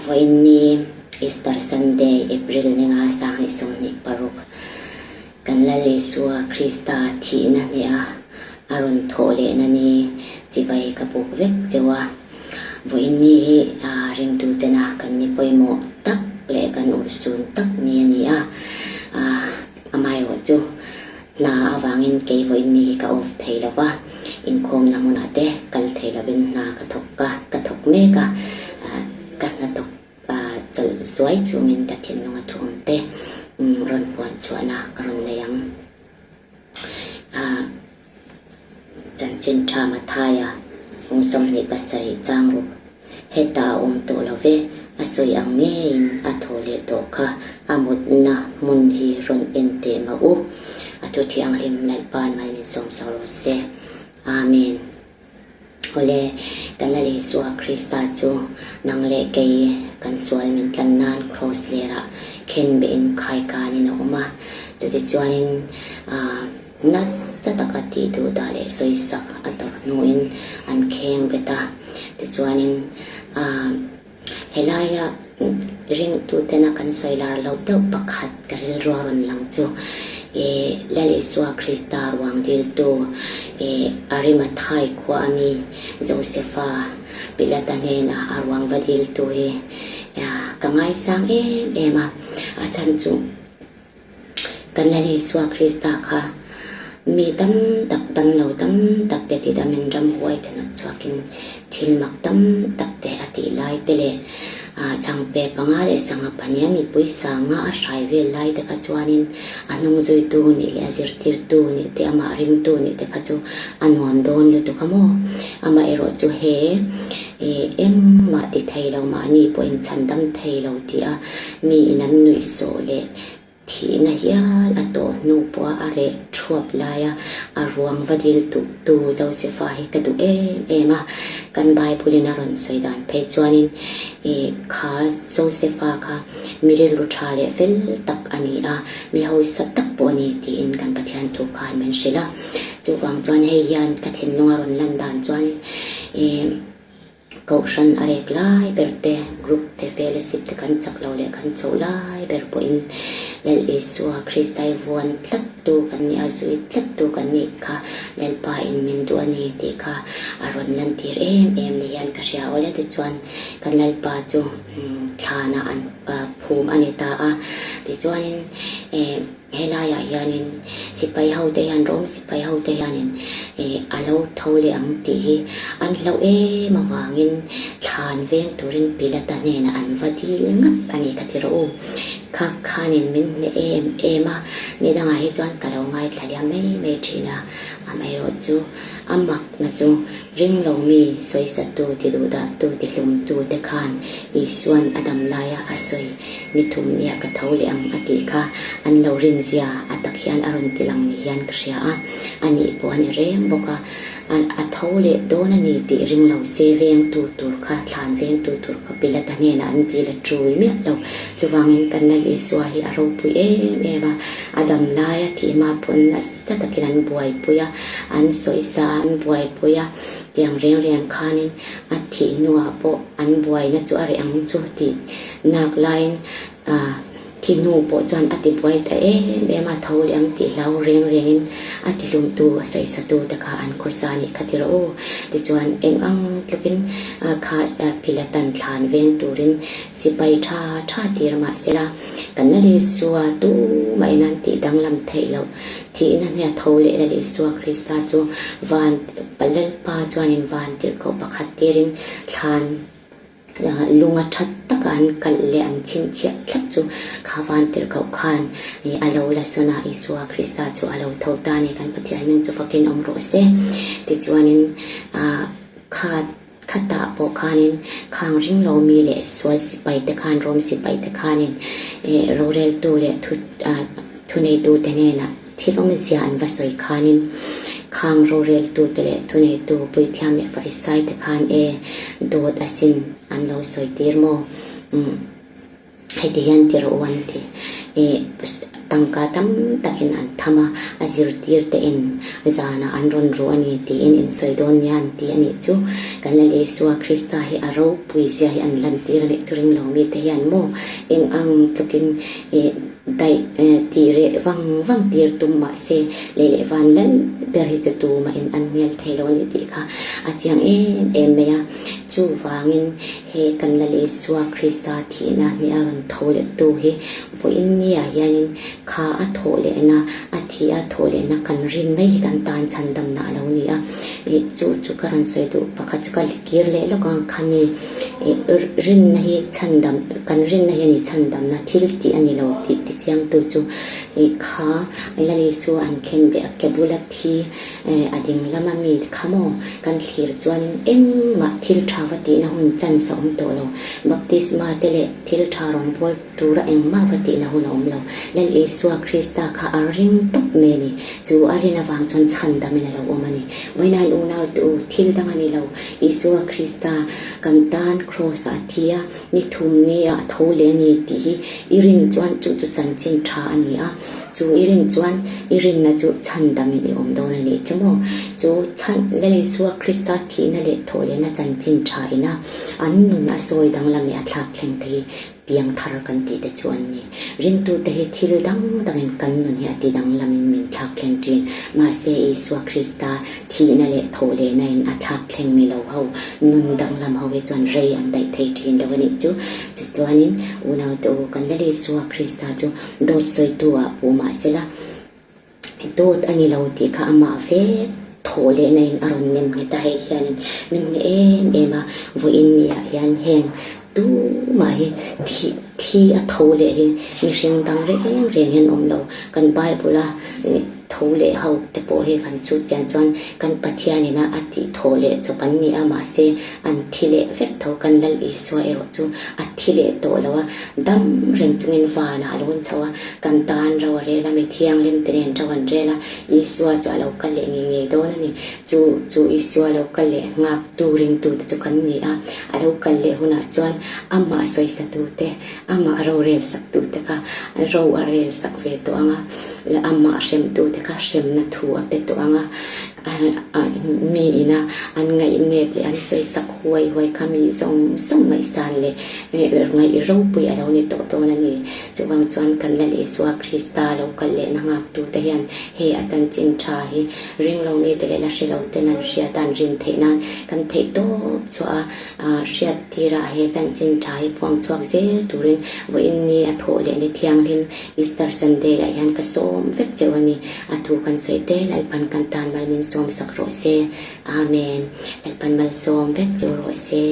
Vawiin ni Easter Sunday, April ninga 2026, kan Lal Isua Krista thihna hneha a rawn thawh lehna ni chibai ka buk vek cheu a. Vawiin ni hi ringtutena kan ni pawimawh tak leh kan urhsun tak ni a ni a. Amaherawh chu hna avangin kei vawiin ni hi ka off thei lo va, inkhawmna hmunah te kal thei lovin hna ka thawk a, ka thawk mek a, ka hnathawk chawlh zuai chungin ka thinlunga thu awm te rawn puan chhuahna ka rawn nei ang. Chanchin tha Mathaia kum 27 chang ruk hetah a awm tawh lo ve, a sawi ang ngeiin a thaw leh tawh kha a mutna hmun hi rawn en teh mah u. A thu thianghlim Lalpa'n mal min sawm sak rawh se. Amen. Awle, kan Lal Isua Krista chu nang leh kei kan sual min tlan nan kraws lerah khenbehin khaikanin a awm a, chutichuanin aah nasa taka tih duh dah leh sawisak a tawrh hnuin an kheng bet a, tichuanin aah Helaia ringtutena kan sawi lar loh deuh pakhat ka rilru a rawn lang chu ih Lal Isua Krista ruang diltu ih Arimathai khua ami Josefa Pilata hnena a ruang va diltu hi ka ngaisang em em a, a chhan chu Kan Lal Isua Krista kha mi tam tak dam lo tam tak te ti damin ramhuai te nawt chhuakin thil mak tam tak te a tih lai te leh changpe panga leh sangha pahniha mipui sanga a hrai vel lai te kha chuanin a hnung zuitu nih leh a zirtirtu nih te amah ringtu nih te kha chu a nuam dawn lutuk a maw? Amaherawh chu he engmah ti thei lo mahni pawhin chhandam thei lo tih a mi in an nuihsawh leh thihna hial a tawh hnu pawha a reh thuap laia a ruang va dil duh tu Josefa hi ka duh em em a, kan Bible in a rawn sawi dan phei chuanin ih kha Josefa kha mi rilru tha leh fel tak a ni a, mi hausa tak pawh a ni tiin kan Pathian thu khan min hrilh a, chuvang chuan hei hian ka thinlung a rawn lan dan chuanin ih. Kohhran a rek lai ber te, group te, fellowship te kan chak lo leh kan chauh lai ber pawhin Lal Isua Kristai vuan tlat tu kan nih a, zui tlat tu kan nih kha Lalpa in min duh a ni tih kha a rawn lantir em em ni hian ka hria awle. Tichuan kan Lalpa chu thlanah an phum a ni ta a, tichuanin eh. Helaiah hianin sipai hote hian Rom sipai hote hianin ih a lo tho leh ang tih hi an hlauh em avangin thlan veng turin Pilata hnenah an va dil ngat a ni ka ti rawh u. Kha khanin min hneh em em a, ni dangah hi chuan ka lo ngaithla liam mai mai thin a, amaherawh chu a makna chu Ring lo mi, sawisatu, ti duhdahtu, ti hlumtu te khan Isua'n a dam laia a sawi ni thum nia ka tho leh ang a tih kha an lo rinzia a tak hian a rawn ti lang ni hian ka hria a, a nih pawh a ni reng bawk a, a tho leh dawn a ni tih ring lo se vengtu tur kha, thlan vengtu tur kha Pilata hnenah an dil a tul miah lo. Chuvangin kan Lal Isua hi a ropui em em a, a dam laia thihma pawn a. Nasa takin an buaipui a, an sawisa a, an buaipui a, tiang reng reng khanin a thih hnuah pawh an buaina chu a reh ang chu tih nak laiin ah thi hnu pawh chuan a ti buai ta em em a, tho leh ang tih hlau reng rengin a ti hlumtu a sawisatu te kha an khawsa a nih kha ti rawh u. Tichuan eng ang tlukin kha Pilatan thlan veng turin sipai tha tha tir mahsela, Kan Lal Isua tu mahin an tih danglam theih loh thihna hnia tho leh Lal Isua Krista chu van Lalpa chuanin van tirhkoh pakhat tirin thlan lunga that taka an kalh leh an chhinchhiah thlap chu kha van tirhkoh khan a lo la sawn a, Isua Krista chu a lo tho ta a ni. Kan Pathian hming chu fakin awm rawh se. Tichuanin kha. Khatah pawh khanin khang ring lo mi leh sual sipai te khan, Rom sipai te khanin eh roreltu leh thu ah thuneitu te hnenah thil awmzia an va sawi khanin khang roreltu te leh thuneitu puithiam leh farisai te khan e dawt asin an lo sawi tir maw? Umm. Heti hian ti rawh u an ti. Ih tangka tam takin an tham a, a zirtir te in zanah an rawn ru a ni tiin in sawi dawn nia an ti a nih chu. Kan Lal Isua Krista hi a ropui zia hi an lantir a nih chu ring lo mite hian maw eng ang tlukin ih daih tih reh vang vang tir tum mah se lei leh van lal ber hi chu tumah in an hnial thei lo a ni tih kha a chiang em em mai a. Chuvangin he kan Lal Isua Krista thihna hnih a rawn tho leh tu hi vawiin niah hianin kha a thawh lehna, a thih a thawh lehna kan rin mai hi kan tan chhandamna a lo ni a. Ih chu chu ka rawn sawi duh pakhat chu ka kir leh lawk ang khami ih rinna hi chhandam kan rinna hi a ni chhandamna thil tih a ni lo tih tichiangtu chu ih kha Lal Isua an khenbeh a ke bula thi A ding lama mi kha maw? Kan thlir chuanin engmah thil tha va tihna hun chance a awm tawh lo. Baptisma te leh thil tha rawngbâwl tura engmah va tihna hun a awm lo. Lal Isua Krista kha a ring tawp mai a ni. Chu a rin avang chuan chhandamin a lo awm a ni. Vawiinain unaute u, thil dang a ni lo. Isua Krista kan tan Kraws-ah a thi a, ni thum nia a tho leh a ni tih hi i rin chuan chu chu chanchin tha a ni a. Chu i rin chuan i rinna chu chhandamin i awm dawn a nih chu maw? Chu chhan Lal Isua Krista thihna leh thawhlehna chanchin tha ina an nun a sawi danglam leh a thlak thleng te hi piang thar kan tih te chu an ni. Ringtute hi thil dang dangin kan nun hi a ti danglamin min thlak thleng thin. Mahse Isua Krista thihna leh thawhlehna in a thlak thleng ni lo ho nun danglam ho hi chuan rei an daih thei thin lo a nih chu. Chutichuanin unaute u kan Lal Isua Krista chu Dawt sawitu ah puh mah sela, dawt a ni lo tih kha amah vek thawh lehna in a rawn nem nghet a, hei hianin min hne em em a, vawiin ni ah hian heng tumah hi thih thi a tho leh hi mihring dang reng reng hian awm lo, kan Bible a tho leh ho te pawh hi kan chhut chian chuan kan Pathian ina a tih thawh leh chawp an ni a, mahse an thi leh vek tho kan Lal Isua erawh chu a thi leh tawh lo a, dam reng chungin vanah a lo en chho a, kan tan ro a rel a, mi thianghlim te nen ro an rel a, Isua chu a lo kal leh ngei ngei dawn a ni. Chu chu Isua lo kal leh nghaktu ringtute chu kan ni a, a lo kal leh hunah chuan amah sawisatute, amah rorel saktute kha ro a rel sak ve tawh ang a, amah hremtute kha hremna thu a pe tawh ang a. Mi ina an ngaihnep leh an sawi sak huai huai kha mi zawng zawng ngaihsan leh ngaih ropui a lo ni tawh dawn a ni. Chuvang chuan kan Lal Isua Krista lo kal lehna nghaktute hian he a chanchin tha hi ringlo mite leh la hrelo ten an hriat a an rin theih nan kan theih tawp chhuah a hriat tirah he chanchin tha hi puang chhuak zel turin vawiin ni a thawh leh ni thianghlim Easter Sunday ah hian ka sawm vek cheu a ni. A thu kan sawi te Lalpan kan tan mal min sawm sak rawh se. Amen. Lalpan mal sawm vek cheu rawh se.